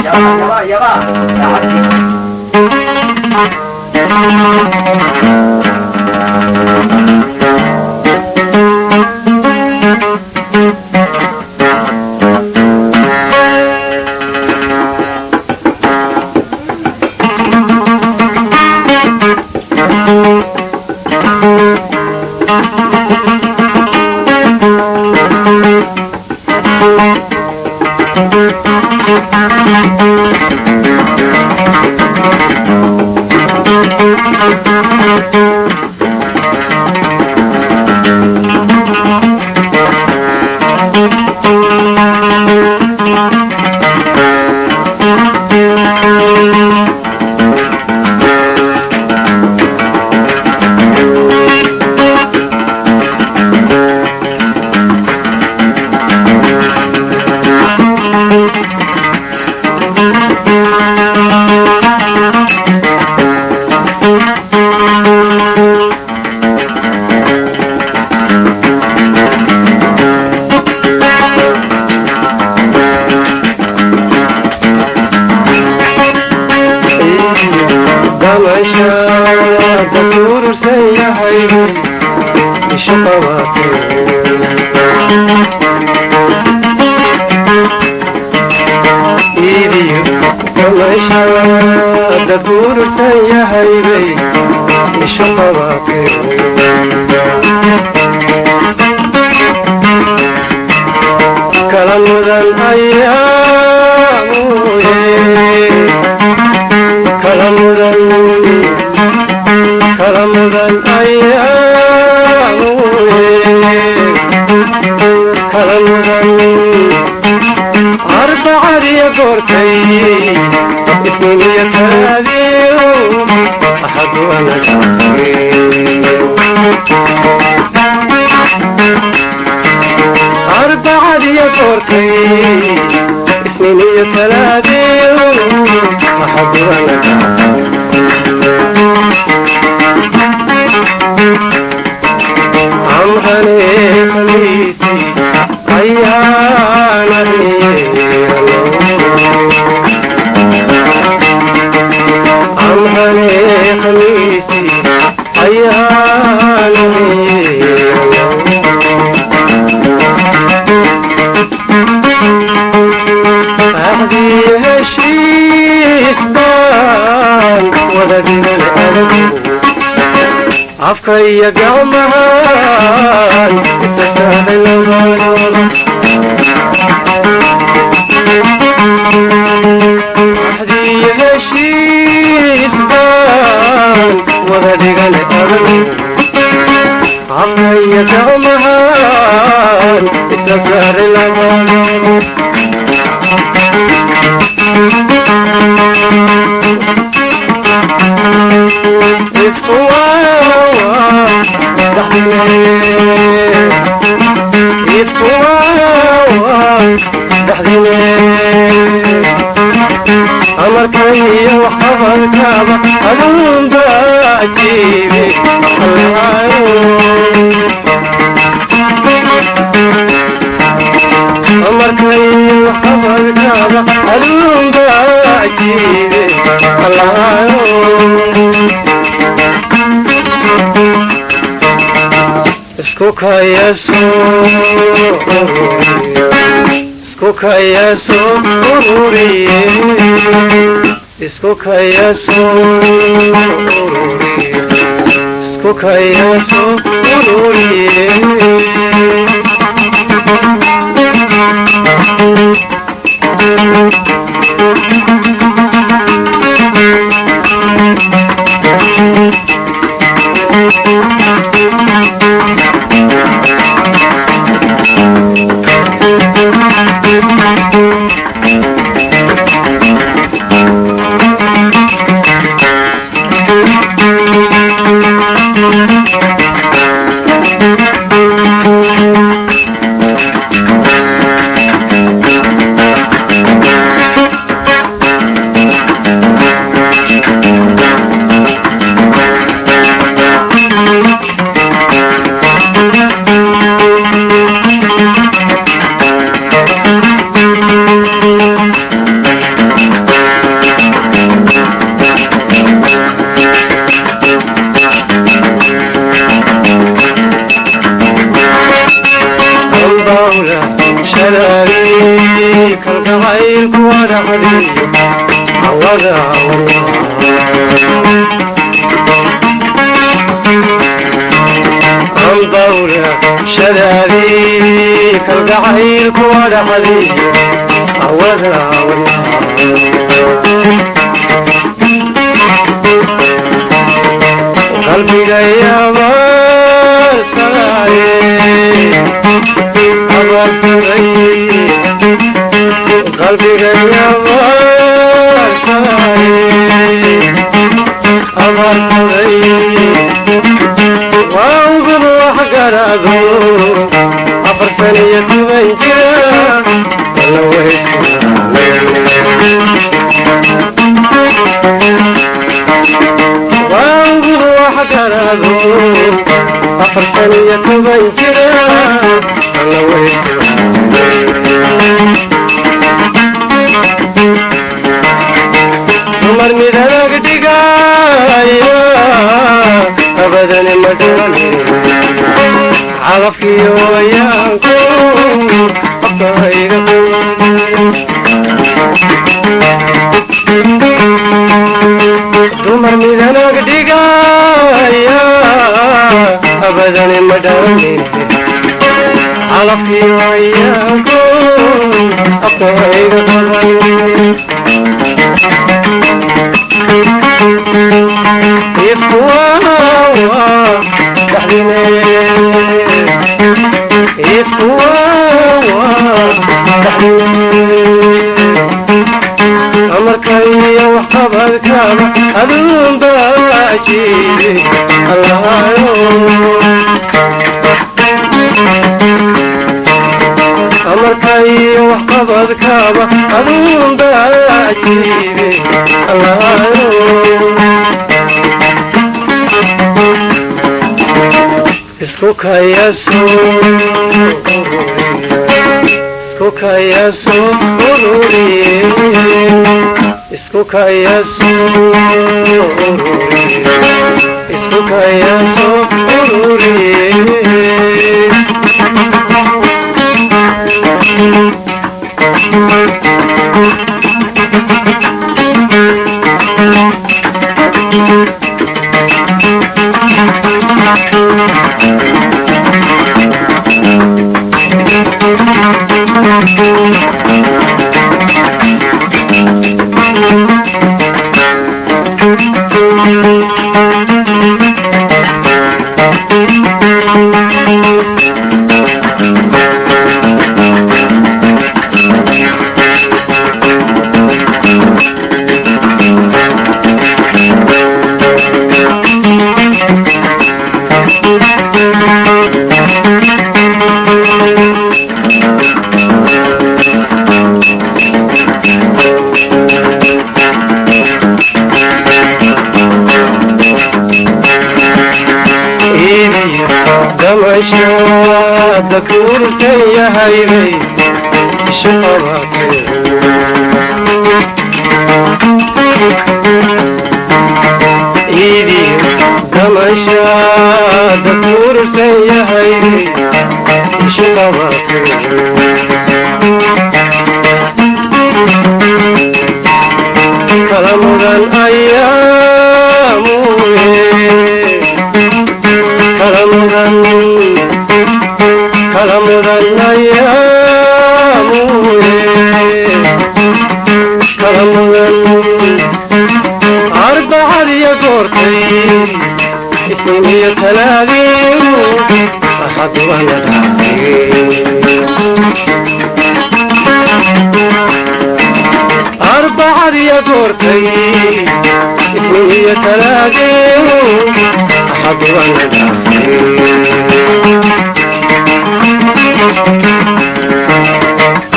Ya va, ya va, ya va. Ya va. Kalgacaylku wadhaxdiyo hawada ambawla shadaadii kalgacaylku wadhaxdiyo hawada qalbiga abaarsaday qalbiga abaarsaday waa ugub wax garaado 14 iyo 10 jira alla waa ugub wax garaado 14 iyo 10 jira alla dumar midanag dhigaya abadani madhane calafkiyo wayaanku afkayga dumar midanag dhigaya abadani madhane calafkiyo wayaanku afkayga qaban amarkaiyo waxqabadkaba aduunbaa jiiday allahayo amarkaiyo waxqabadkaba aduunbaa jiiday allahayo isku kayasoo ururiye isku kayasoo ururiye isku kayasoo ururiye. Damashaada kuursan yahaybay isu qabatay iidiyo damashaada kuursan yahaybay isu qabatay kala mudan ayaamuye kala mudan kala mudan ayaamuye kala mudan arbacadiyo goortay isniin iyo talaadiyo axad waana dhaafay arbacadiyo goortay isniin iyo talaadiyo axad waana dhaafay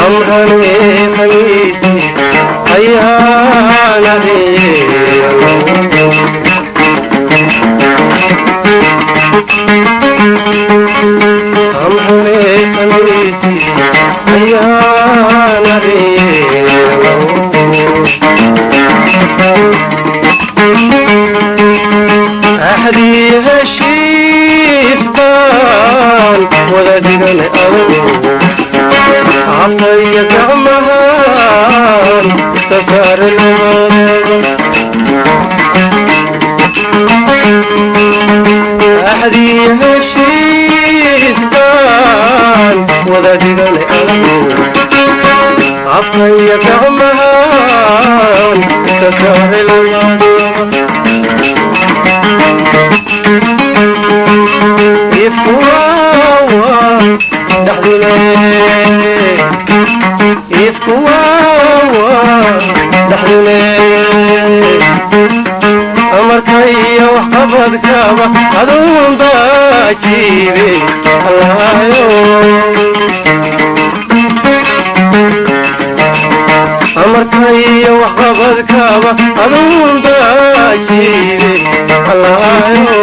amrane khamiisi ayaanadiye amrane khamiisi ayaanadiye axdii heshiis Iska saare labadaba. Axdii heshiiskaan wada dhigane anagu, afkaya gacmahaan iska saare labadaba. Ifkuwawa dhaxdule, ifkuwawa dhaxdule, amarka iyo waxqabadkaba aduun baa jiibe allaayo. Amarka iyo waxqabadkaba aduun baa jiibe allaayo.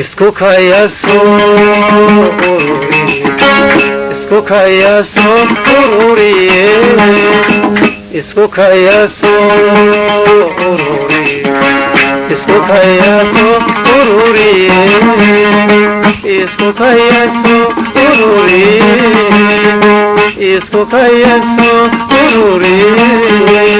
Isku kayasoo ururiye, isku kayasoo ururiye, isku kayasoo ururiye, isku kayasoo ururiye, isku kayasoo ururiye, isku kayasoo ururiye.